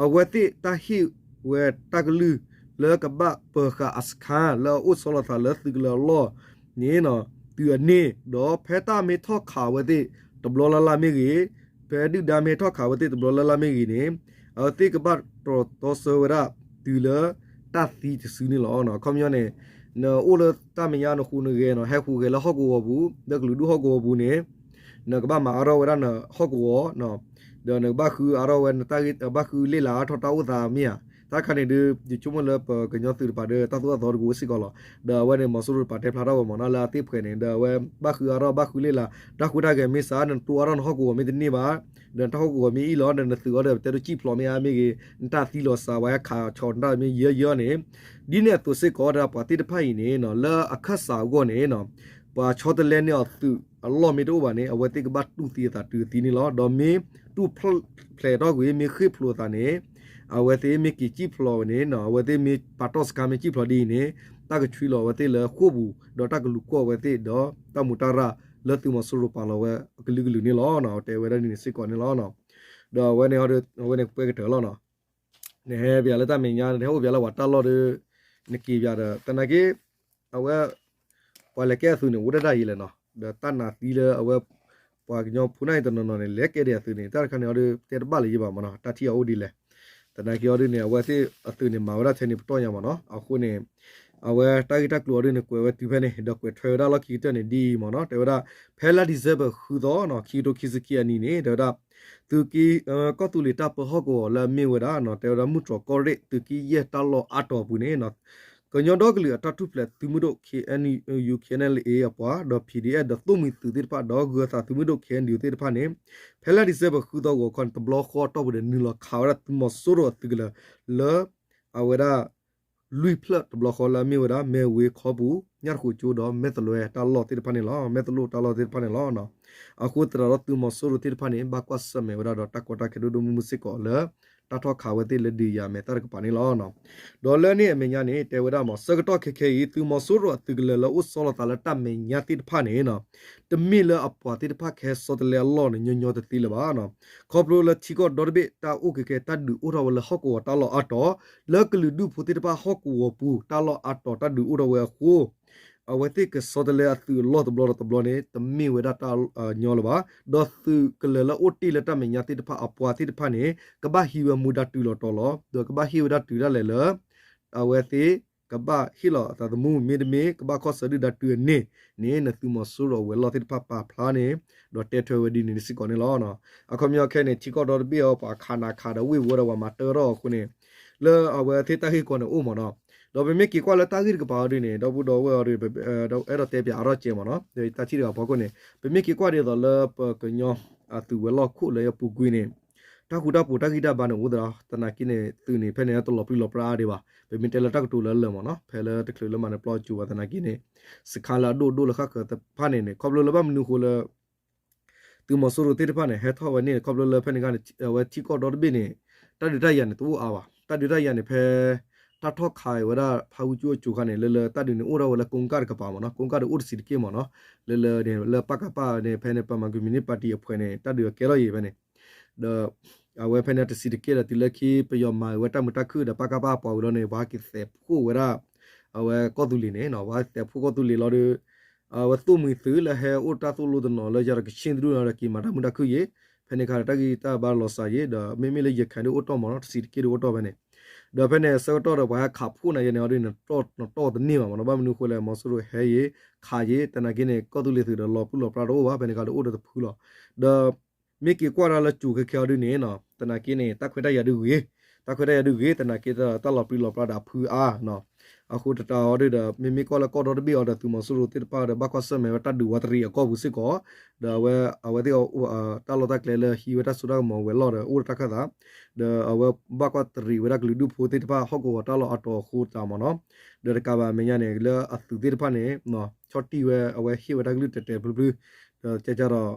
အဝဲသ့ၣ်တၢ်ဟ့ၣ်ဝဲတၢ်ကလုၢ် လၢကဘၣ်ပၢၤဃာ်အစခါလၢအအိၣ်ဆီလီၤသးလၢသုးကလၢၤအလီၢ်န့ၣ် တုၤအန့ၢ်, ဒီးဖဲတၢ်မ့ၢ်ထီၣ်ခးအဝဲသ့ၣ်တဘျီလၢ်လၢ်မ့ၢ်ဂ့ၤ, ဖဲဒုၣ်ဒါမ့ၢ်ထီၣ်ခးအဝဲသ့ၣ်တဘျီလၢ်လၢ်မ့ၢ်ဂ့ၤန့ၣ် အဝဲသ့ၣ်ကဘၣ်တြီၤတီဆၢဝဲဒၣ် တုၤလၢတၢ်သံတစုန့ၣ်လီၤ. ခီပညီန့ၣ် နအိၣ်လၢတၢ်မဲာ်ညါနဟူးနဂဲၤနီၤ ဟဲဟူးဂဲၤလၢဟီၣ်ကဝီၤပူၤ လၢကလုာ်ဒူၣ်ဟီၣ်ကဝီၤပူၤန့ၣ် နကဘၣ်မၤအါထီၣ်ဝဲဒၣ်နဟီၣ်ကဝီၤ ဒီးနကဘၣ်ဃုအါထီၣ်ဝဲ ဘၣ်ဃုလ့ၣ်လၤအါထီၣ်တၢ်အိၣ်သးမ့ၢ်ဧါ, တၢ်တခါန့ၣ်ဒီး ယဆိကမိၣ်လၢပကညီသုးတပၤဒီး တၢ်သိၣ်တၢ်သီတကဝဲစ့ၢ်ကီးလီၤ. ဒီးအဝဲန့ၣ် မီၤစိရိၤတပၤတဲဖျါထီၣ်ဝဲမ့ၢ်နီၤ လၢအသ့ၣ်ဖှဲးန့ၣ် ဒီးအဝဲဘၣ်ဃုအါထီၣ် ဘၣ်ဃုလ့ၣ်လၤ တၢ်ဟူးတၢ်ဂဲၤမ့ၢ်စှၤ နတိၢ်အါထီၣ်နဟီၣ်ကဝီၤမ့ၢ်တန့ၢ်ဘၣ် ဒီးနတၢ်ဟီၣ်ကဝီၤမ့ၢ်အံၣ်လီၤ ဒီးနသုးအီၤဒီး ပတဲဒိၣ်စံၣ်ဖျိးမ့ၢ်အါမ့ၢ်ဂ့ၤ နတၢ်သံလီၤစှၤဝဲ ခးဆီတၢ်မ့ၢ်ယၢယၢန့ၣ် ဒ်န့ၣ်အသိးစ့ၢ်ကီး ဒီးပှၤသ့ၣ်တဖၣ်အံၤန့ၣ် လၢအခၢၣ်စးအဂီၢ်န့ၣ် ပှၤဆီတလဲန့ၢ်အီၤသုးအလီၢ်မ့ၢ်တအိၣ်ဘၣ်န့ၣ် အဝဲသ့ၣ်ကဘၣ်တူၢ်သံအသးတုၤအသံန့ၣ်လီၤ. ဒီးမ့ၢ်တူၢ်ဖျဲးထီၣ်ကွံာ် မ့ၢ်ဃ့ၢ်ဖျိးအသးန့ၣ် အဝဲသ့ၣ်မ့ၢ်က့ၤစံၣ်ဖျိးန့ၣ် အဝဲသ့ၣ်မ့ၢ်ပာ်တီၢ်စခါမ့ၢ်စံၣ်ဖျိးဒ်အံၤန့ၣ် တၢ်ကဆှံလီၤအဝဲသ့ၣ်လၢဃိာ်ပူၤ ဒီးတၢ်ကလူၤကွီၢ်အဝဲသ့ၣ်ဒီးတၢ်မူးတၢ်ရၢ်လၢသုးမီၤစိရိၤပာ်လီၤဝဲအကလုာ်ကလုာ်န့ၣ်လီၤ. တဲဝဲဒၣ်ဒ်န့ၣ်စ့ၢ်ကီးန့ၣ်လီၤ. ဒီးအဝဲန့ၣ် အဝဲန့ၣ်ပှဲၤကတၢၢ်လီၤနီၤ နဟဲပၠးလၢတၢ်မဲာ်ညါ နဟဲအိၣ်ပၠးလၢပှၤတၢ်လီၢ်ဒီး နက့ၤပၠးဒီး သနာ်က့ အဝဲ ပှၤလဲၤကဲအသုးန့ၣ် အိၣ်ဒၣ်ဒၣ်ယံၤလဲၣ်နီၤ ဒီးတၢ်နးသံလၢအဝဲ ပှၤကညီဖိန့ၣ်တနီၤနီၤန့ၣ် လဲၤကဲဒံးအသုးန့ၣ် တၢ်တခါန့ၣ်အီၤဒီး တဲတဘၣ်လၢၤဘၣ်မ့ၢ်နီၤ တၢ်ထံၣ်အီၤအိၣ်ဒ်လဲၣ်. သနာ်က့အီၤဒ်န့ၣ် အဝဲသ့ၣ်အသုးန့ၣ် မၤဝဲဒၣ်ထဲန့ၣ်ပတီၢ်ညါမ့ၢ်နီၤ အဃိန့ၣ် အဝဲတၢ်ဂ့ၢ်တၢ်ကျိၤအီၤဒ်န့ၣ် ကွဲးဝဲတုၤဖဲန့ၣ် ဒီးကွဲးထွဲဝဲဒၣ်လီၢ်ခံကတၢၢ်န့ၣ် ဒ်အံၤမ့ၢ်နီၤ တဲဝဲဒၣ် ဖဲလါ December ဃုသီနီၤ ခံကထိခံဆံခံအနံၤန့ၣ် တဲဝဲဒၣ် သုးက့ ကီၢ်သူလ့ၤတၢ်ပၢဟီၣ်ကဝီၤလၢအမ့ၢ်ဝဲဒၣ်နီၤ တဲဝဲဒၣ် မုၢ်တြီၤကီၢ်ရ့ၣ် သုးက့ယဲၢ်တၢ်လီၢ်အါတီၤအပူၤန့ၣ် ကညီဒီကလုာ်အတၢ်ထူၣ်ဖျဲးသုးမုၢ်ဒိၣ် K N U K N L A အပှၤ ဒီး P D F ဒီးသိၣ်မှံၤသုးသ့ၣ်တဖၣ် ဒီးဂၢၤသးသုးမုၢ်ဒိၣ် K N D O သ့ၣ်တဖၣ်န့ၣ် ဖဲလါ December ဃုသီဂီၤခီန့ၣ် တဘျီဃီအတီၢ်ပူၤဒီး နုာ်လီၤခးဝဲဒၣ်သုးမီၤစိရိၤအသုးကလၢၤလၢ အဝဲဒၣ် လွံၢ်ဖျၢၣ်တဘျီဃီလၢအမ့ၢ်ဝဲဒၣ် မဲၢ်ဝ့ၤခီပူၤ ညၣ်တဃိးကၠိဒီး မဲၢ်သလွဲတၢ်လီၢ်သ့ၣ်တဖၣ်န့ၣ်လီၤ. မဲၢ်သလိၣ်တၢ်လီၢ်သ့ၣ်တဖၣ်န့ၣ်လီၤ. အဃိသတးဒီးသုးမီၤစိရိၤသ့ၣ်တဖၣ်န့ၣ် ဘၣ်ကွၢ်ဆၢၣ်မဲာ်ဝဲဒၣ်ဒီးတၢ်ကီတၢ်ခဲဒိၣ်ဒိၣ်မုၢ်မုၢ်စ့ၢ်ကီးလၢ တၢ်ထီၣ်ခးဝဲသ့ၣ်လၢဒုးယၤမဲာ်သၣ်တကပၤန့ၣ်လီၤ. ဒီးလၢန့ၣ်အမဲာ်ညါန့ၣ် တဲဝဲဒၣ်မ့ၢ် ဆၢကတီၢ်ခဲခဲအံၤ သုးမီၤစိရိၤအသုးကလၢၤလၢအိၣ်ဆီလီၤသးလၢတၢ်မဲာ်ညါသ့ၣ်တဖၣ်န့ၣ် တမ့ၢ်လၢအပှၤသ့ၣ်တဖၣ်ကဟဲဆီတလဲအလီၢ်န့ၣ် ညီညီတသ့လၢၤဘၣ်. ခီဖျိလၢထံကီၢ်ဒီတဘ့ၣ်တၢ်အိၣ်ကဲကဲ တၢ်ဒုးအိၣ်ထီၣ်ဝဲလၢဟီၣ်ကဝီၤတၢ်လီၢ်အါတီၤ, လၢကလုာ်ဒူၣ်ဖိသ့ၣ်တဖၣ်ဟီၣ်ကဝီၤပူၤတၢ်လီၢ်အါတီၤတၢ်ဒုးအိၣ်ထီၣ်ဝဲအဃိ အဝဲသ့ၣ်ကဆီတလဲအသုးအလီၢ်တဘျီဒီးတဘျီန့ၣ် တမ့ၢ်ဝဲဒၣ်တၢ်ညီလၢၤဘၣ်. ဒီးသုးကလၢၤလၢအိၣ်တ့ၢ်လၢတၢ်မဲာ်ညါသ့ၣ်တဖၣ်အပှၤသ့ၣ်တဖၣ်န့ၣ် ကဘၣ်ဟံးဝဲမူဒါတုၤလီၤတီၤလီၤ. ဒီးကဘၣ်ဟ့ၣ်ဝဲဒၣ်တုၤဒၣ်လဲာ်လၢ အဝဲသ့ၣ်ကဘၣ်ဟ့ၣ်လီၤအသးသမူ မ့တမ့ၢ် ကဘၣ်ခီၣ်ဆၢဒုၣ်ဒါတုၤအန့ၣ်န့ၣ် နသုးမီၤစိရိၤအဝဲၤလီၢ်သ့ၣ်တဖၣ်ပာ်ဖျါန့ၣ် ဒီးတဲထွဲဝဲဒ်န့ၣ်စ့ၢ်ကီးန့ၣ်လီၤ. အခီပညီခဲအံၤန့ၣ် ထံကီၢ်ဒီတဘ့ၣ်အံၤ ပှၤခးနးခးဒီးဝ့ၢ်ဝီဒီးပှၤမၤတၢထီၣ်အဃိန့ၣ် လၢအဝဲသ့ၣ်တၢ်ဂ့ၢ်ကီန့ၣ်အိၣ်မ့ၢ်နီၤ. ဒီးပမ့ၢ်က့ၤကွၢ်လၢတၢ်ဂ့ၢ်တကပၤအီၤဒ်န့ၣ် ဒီပုၢ်ဒီဝဲၢ်အီၤဒ် အဲၣ်ဒိးတဲပၠးအါထီၣ်ကဲမ့ၢ်နီၤ တၢ်ထံၣ်တဂၤဖီခိၣ်န့ၣ် ပမ့ၢ်က့ၤကွၢ်ဒ်သိးလၢပကညီအသုးဝဲၤလီၢ်ခိၣ်လၢအပူၤကွံာ်န့ၣ် တၢ်ဃူတၢ်ဖိးတၢ်ဂံၢ်တၢ်ဘါန့ၣ်အိၣ်သဒီး သနာ်က့န့ၣ် သုးန့ၣ် ဖဲန့ၣ်တလီၤပြံလီၤပြါအါဒံးဘၣ်. ပမ့ၢ်တဲလၢတၢ်ကတိၤလၢအလၢာ်မ့ၢ်နီၤ ဖဲလၢတချုးလၢမၤနၢၤပျီအစိၤဘၣ်သနာ်က့န့ၣ် စခါလၢအဒိၣ်ဒိၣ်လၢဃၣ်ဃၢၤတဖၣ်န့ၣ်န့ၣ် ခီဖျိလၢဘၣ်မနုၤအဃိလၢ သုးမီၤစိရိၤသ့ၣ်တဖၣ်န့ၣ် ဟဲထီၣ်ဝဲန့ၣ် ခီဖျိလၢဖဲန့ၣ်ခါန့ၣ် အဝဲထံကီၢ်ဒီတဘ့ၣ်န့ၣ် တၢ်ဒုးတၢ်ယၤန့ၣ် တအိၣ်အါဘၣ်. တၢ်ဒုးတၢ်ယၤန့ၣ် ဖဲတၢ်ထီၣ်ခးဝဲဒၣ်ဖးဝူကၠိအစိၤခါန့ၣ် လၢလၢတၢ်ဒုးန့ၣ် အိၣ်ထီၣ်ဝဲလၢကိးကၢ်တကပၤမ့ၢ်နီၤ ကိးကၢ်ဒီးအိၣ်တဆံးတက့ၢ်မ့ၢ်နီၤ လၢလၢန့ၣ် လၢပကဖန့ၣ် ဖဲန့ၣ် ပမၤကွံမံၤန့ၢ်ပၣ်တံၣ်အဖှဲးန့ၣ် တၢ်ဒုးအကဲထီၣ်ယံၤဖဲန့ၣ် ဒီး အဝဲဖဲန့ၣ်တဆံးတက့ၢ်ဒီးတုၤလၢခံ ပယီၤမၤဝဲတၢ်မုာ်တၢ်ခုၣ်ဒီး ပကဖပှၤဝံၤလီၤန့ၣ် ပှၤက့ၤသဲးဖှိၣ်ဝဲဒၣ် အဝဲကီၢ်သူလ့ၤန့ၣ် ပှၤသဲးဖှိၣ်ကီၢ်သူလ့ၤလီၤဒီး အဝဲသိၣ်မှံၤသုးလၢဟဲအိၣ်တၢ်သိၣ်လိတနီၤလၢယၤဒီးကဆ့ၣ်တဒူၣ်နီၤဒီး က့ၤမၤတၢ်မုာ်တၢ်ခုၣ်ယံၤ ဖဲန့ၣ်ခါဒီးတၢ်ဂံၢ်တၢ်ဘါလီၤစှၤယံၤ ဒီးမ့မ့ၢ်လၢယဲၢ်ခါဒ်အိၣ်တီၢ်မ့ၢ်နီၤ တဆံးတက့ၢ်ဒ်အိၣ်တီၢ်ဖဲန့ၣ် ဒီးဖဲန့ၣ်ဆၢကတီၢ်ဒီးပှၤဟဲခးဖှိၣ်နၤယဲၢ်န့ၣ်အီၤဒ်န့ၣ် နတီၢ်တန့ၢ်ဘၣ်မ့ၢ်နီၤ ဘၣ်မနုၤအဃိလဲၣ် မီၤစိရိၤဟဲယံၤ ခးယံၤ သနာ်က့န့ၣ် ကီၢ်သူလ့ၤသုးဒီးလီၤပျုၢ်လီၤပြါတအိၣ်ဘၣ် ဖဲန့ၣ်ခါဒီးအိၣ်ဒီးတဖုလီၤ ဒီး မ့ၢ်က့ၤကွၢ်ဒၣ်လၢကၠိခဲခဲအီၤဒ်န့ၣ်နီၤ သနာ်က့န့ၣ် တၢ်ခွဲးတၢ်ယာ်ဒုးဂ့ၤ တၢ်ခွဲးတၢ်ယာ်ဒုးဂ့ၤ သနာ်က့တၢ်လီၤပြံလီၤပြါဒီးအဖုအါနီၤ အဃိတတးအီၤဒ်ဒီး မ့မ့ၢ်ကွၢ်လၢကီၢ်ဒီတဘ့ၣ်အီၤဒီးသုးမီၤစိရိၤသ့ၣ်တဖၣ်ဒီး ဘၣ်ကွၢ်ဆၢၣ်မဲာ်ဝဲတၢ်ဒုးဝးတရံးအကီၢ်ပူၤစ့ၢ်ကီး ဒီးအဝဲ အဝဲသ့ၣ် တၢ်လီၢ်တၢ်ကျဲလၢဟံးဝဲတၢ်စိတၢ်ကမီၤဝဲၤလီၢ်ဒီး အိၣ်ဒီးတၢ်ခၢၣ်သး ဒီးအဝဲဘၣ်ကွၢ်တရံးဝဲဒၣ်ကလုာ်ဒူၣ်ဖိသ့ၣ်တဖၣ်ဟီၣ်ကဝီၤတၢ်လီၢ်အတီၤအဃိတးမ့ၢ်နီၤ ဒီးတကးဘၣ်အမဲာ်ညါန့ၣ် လၢအသုးသ့ၣ်တဖၣ်န့ၣ် ဆီၣ်တံၢ်ဝဲ အဝဲဟ့ၣ်ဝဲတၢ်ကလုၢ်တဲာ်တဲာ်ဖျုဖျု ဒီးကဲကၢ်ဒီး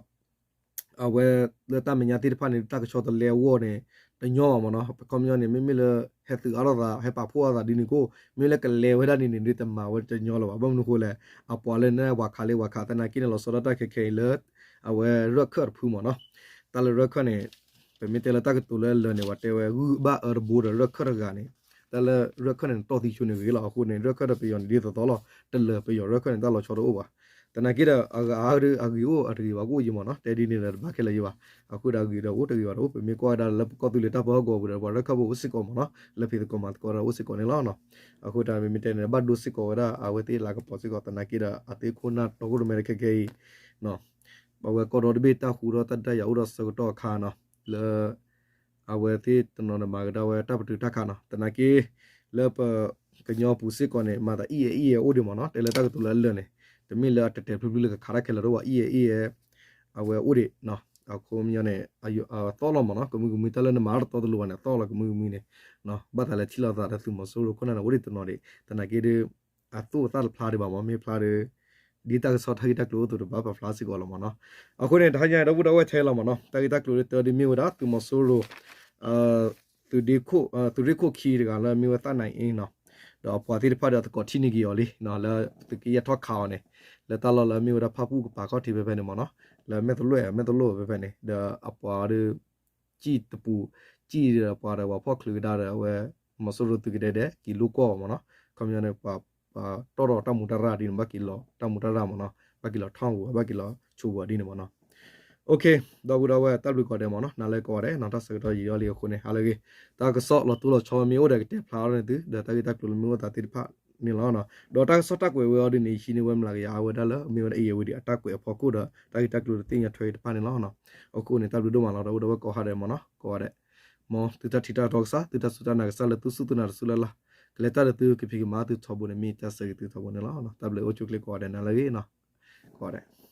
အဝဲလၢတၢ်မဲာ်ညါသ့ၣ်တဖၣ်န့ၣ် တၢ်ကဆီတလဲအဂီၢ်န့ၣ် တညီဘၣ်မ့ၢ်နီၤ ပခီပညီန့ၣ် မ့မ့ၢ်လၢ ဟဲသုးအါထီၣ်သး ဟဲပာ်ဖှိၣ်အါထီၣ်သးဒ်န့ၣ်ကိၣ် မ့မ့ၢ်လၢကလဲၤဝဲဒၣ်န့ၣ်န့ၣ် ဒ်တမၤဝဲတညီလၢၤဘၣ် ဘၣ်မနုၤအဃိလဲၣ် အပှၤလၢန့ၣ်ဝၤခးလၢဝၤခး သနာ်က့န့ၣ် လီၤဆီဒၣ်တၢ်ခဲခဲအံၤလၢ အဝဲရၢၢ်ခၢၣ်တဖုမ့ၢ်နီၤ တၢ်လၢရၢၢ်ခၢၣ်န့ၣ် ပမ့ၢ်တဲလၢတၢ်ကတိၤလၢအလၢာ်န့ၣ် ပှၤတဲဝဲဂုၢ်ဘၣ်အၢတဘိဒီးရၢၢ်ခၢၣ်တဂၤန့ၣ် တၢ်လၢရၢၢ်ခၢၣ်န့ၣ် နတီၢ်သံဆိန့ၣ်ဂ့ၤလီၤ အဃိန့ၣ် ရၢၢ်ခၢၣ်ဒီးပယီၤန့ၣ်ဒ်သိးသိးလီၤ တလၢာ်ပယီၤရၢၢ်ခၢၣ်န့ၣ် တၢ်လီၤဆီတအိၣ်ဘၣ် သနာ်က့ဒီး အဂၤအါဒီးအဂ့ၤအိၣ်အတဂ့ၤဘၣ်ကအိၣ်ယံၤမ့ၢ်နီၤ တဲဒ်န့ၣ်ဒီးတဘၣ်ခဲလၢာ်ယံၤဘၣ် အဃိဒီးအဂ့ၤဒီးအိၣ်တဂ့ၤဘၣ်ဒီးအိၣ် ပမ့ၢ်ကွၢ်ဝဲဒၣ်လၢပကီၢ်သူလ့ၤတၢ်ပၢဟီၣ်ကဝီၤပူၤဒီးပှၤရၢၢ်ခၢၣ်ဖိအိၣ်စ့ၢ်ကီးမ့ၢ်နီၤ လၢဖံးသကိးမၤသကိးဒီးအိၣ်စ့ၢ်ကီးန့ၣ်လီၤ အဃိတၢ်မ့မ့ၢ်တဲန့ၣ် ဘၣ်ဒိစ့ၢ်ကီးဝဲဒၣ် အဝဲသ့ၣ်လၤကပီၤစ့ၢ်ကီး သနာ်က့ဒီး အသ့ၣ်ခိၣ်နၢ်တီခိၣ်ရိၣ်မဲတခဲခဲအံၤ ပဝဲကီၢ်ဒီတဘ့ၣ်တၢ်ဃူဒီးတၢ်ဒုးတၢ်ယၤအိၣ်ဒီးဆၢကတီၢ်အခါနီၤ လၢ အဝဲသ့ၣ်တနီၤန့ၣ်မၤကဒါဝဲတၢ်ပတုာ်တၢ်ခးနီၤ သနာ်က့ လၢပကညီပူၤစ့ၢ်ကီးန့ၣ် မၤသးအံၣ်အံၣ်အအိၣ်ဒံးမ့ၢ်နီၤ တဲလၢတၢ်ကတိၤလၢအလၢာ်န့ၣ် တမ့ၢ်လၢအတဲာ်တဲာ်ဖျုဖျုလၢကခးတၢ်ခဲလၢာ်တအိၣ်ဘၣ် အံၣ်အံၣ်အ အဝဲအိၣ်ဒံး အခီပညီန့ၣ် သီၣ်လီၤမ့ၢ်နီၤ ကမုၢ်ကမုၢ် တၢ်လၢနမၤတတီတလိၤဘၣ်န့ၣ် သီၣ်လီၤကမုၢ်ကမုၢ်န့ၣ် ဘၣ်သးလၢထံၣ်လိာ်သးဒီးသုးမီၤစိရိၤခိၣ်နၢ်န့ၣ် အိၣ်ဒံးတနီၤဒံး သနာ်က့ဒီး အသိၣ်အသၣ်တဖျါဒံးဘၣ်မ့ၢ် မ့ၢ်ဖျါဒီး ဒ်တၢ်ကစီၣ်တၢ်ဂ့ၢ်တၢ်ကျိၤအိၣ်သိးတဘၣ်ပာ်ဖျါစ့ၢ်ကီးလီၤမ့ၢ်နီၤ အဃိန့ၣ် တဟါညါ ဒီပုၢ်ဒီဝဲၢ်ထဲလီၤမ့ၢ်နီၤ တၢ်ဂ့ၢ်တၢ်ကျိၤလၢတၢ်ဒ်မ့ၢ်ဝဲဒၣ် သုးမီၤစိရိၤ သုးရ့ၣ်ခိၣ်ခံတဂၤလၢမ့ၢ်ဝဲသၣ်နၤအ့နီၤ ဒီးအပှၤသ့ၣ်တဖၣ်ဒီးသကိးထံၣ်န့ၢ်က့ၤအီၤလံ လၢသုးက့ယဲၢ်ထီၣ်ခးအီၤန့ၣ် လၢတၢ်လီၢ်လၢမ့ၢ်ဝဲဒၣ်ဖၣ်ပူၣ်ကပၤခီၣ်ထံးဖဲဖဲန့ၣ်မ့ၢ်နီၤ လၢမဲၣ်သလိၣ်မဲၣ်သလိၣ်ဖဲဖဲန့ၣ် ဒီးအပှၤဒီး စံၣ်တပူၤ စံၣ်ဒီးပှၤဒီးပှၤဖီၣ်ချုးကဒါဒီးအဝဲ မီၤစိရိၤသုးကဒဲဒဲး က့ၤလိာ်ကွီၢ်အီၤမ့ၢ်နီၤ ခီပညီန့ၣ် ပှၤတီၢ်ထီၣ်တၢ်မူတၢ်ရၢ်ဒ်န့ၣ် ဘၣ်က့ၤလီၤတၢ်မူတၢ်ရၢ်မ့ၢ်နီၤ ဘၣ်က့ၤလီၤထီၣ်ဝဲ ဘၣ်က့ၤလီၤဆိးဝဲဒ်န့ၣ်မ့ၢ်နီၤ ဒီပုၢ်ဒီဝဲၢ်တၢ်ဘျုးကိးဂၤဒဲးမ့ၢ်နီၤ နၤလၢကိးဂၤဒဲးနီၤ တၢ်ဆၢကတီၢ်ယံာ်အီၤလံအဃိန့ၣ် ဟါလၢအဂ့ၤ တၢ်ကစီၣ်လီၤတိၢ်လီၤဆီမ့ၢ်အိၣ်ဒီးကတဲဖျါထီၣ်န့ၢ်သု ဒီးတၢ်ဂ့ၢ်တၢ်ကျိၤလၢမ့ၢ်အိၣ်သးသ့ၣ်တဖၣ်န့ၣ်လီၤ. ဒီးတၢ်ကစီၣ်တၢ်ကွဲးဝဲအီၤဒ်န့ၣ် ယဟံးန့ၢ်ဝဲမျးကယၤအါဝဲဒၣ်လၢ မ့ၢ်ဝဲဒၣ် အ့ၣ်ယၢၤဝဲဒံး အတၢ်ကွဲးအဖီခိၣ်ဒီး တၢ်ဂ့ၢ်တၢ်ကျိၤတသ့ၣ်ညါထွဲတဖၣ်န့ၣ်လီၤ. အဃိန့ၣ် တၢ်ဘျုးဒိၣ်မးလီၤ ဒီပုၢ်ဒီဝဲၢ်ကိးဂၤဒဲးမ့ၢ်နီၤ ကိးဂၤဒဲး မ်သုတၢ်ထံၣ်တၢ်တီကစၢ် သုတၢ်စူၢ်တၢ်နာ်ကစၢ်လၢသုစူၢ်သုနာ်တစူၢ်လၢ်လၢ် ကလဲၤတၢ်ဒီးသုကဖံးကမၤသုထီဘိန့ၣ် မ့ၢ်တၢ်ဆၢဂ့ၤသုထီဘိန့ၣ်လီၤ. တၢ်ဘျုးအိၣ်ဆူၣ်အိၣ်ချ့ကိးဂၤဒဲး နၤလၢအဂ့ၤနီၤ ကိးဂၤဒဲး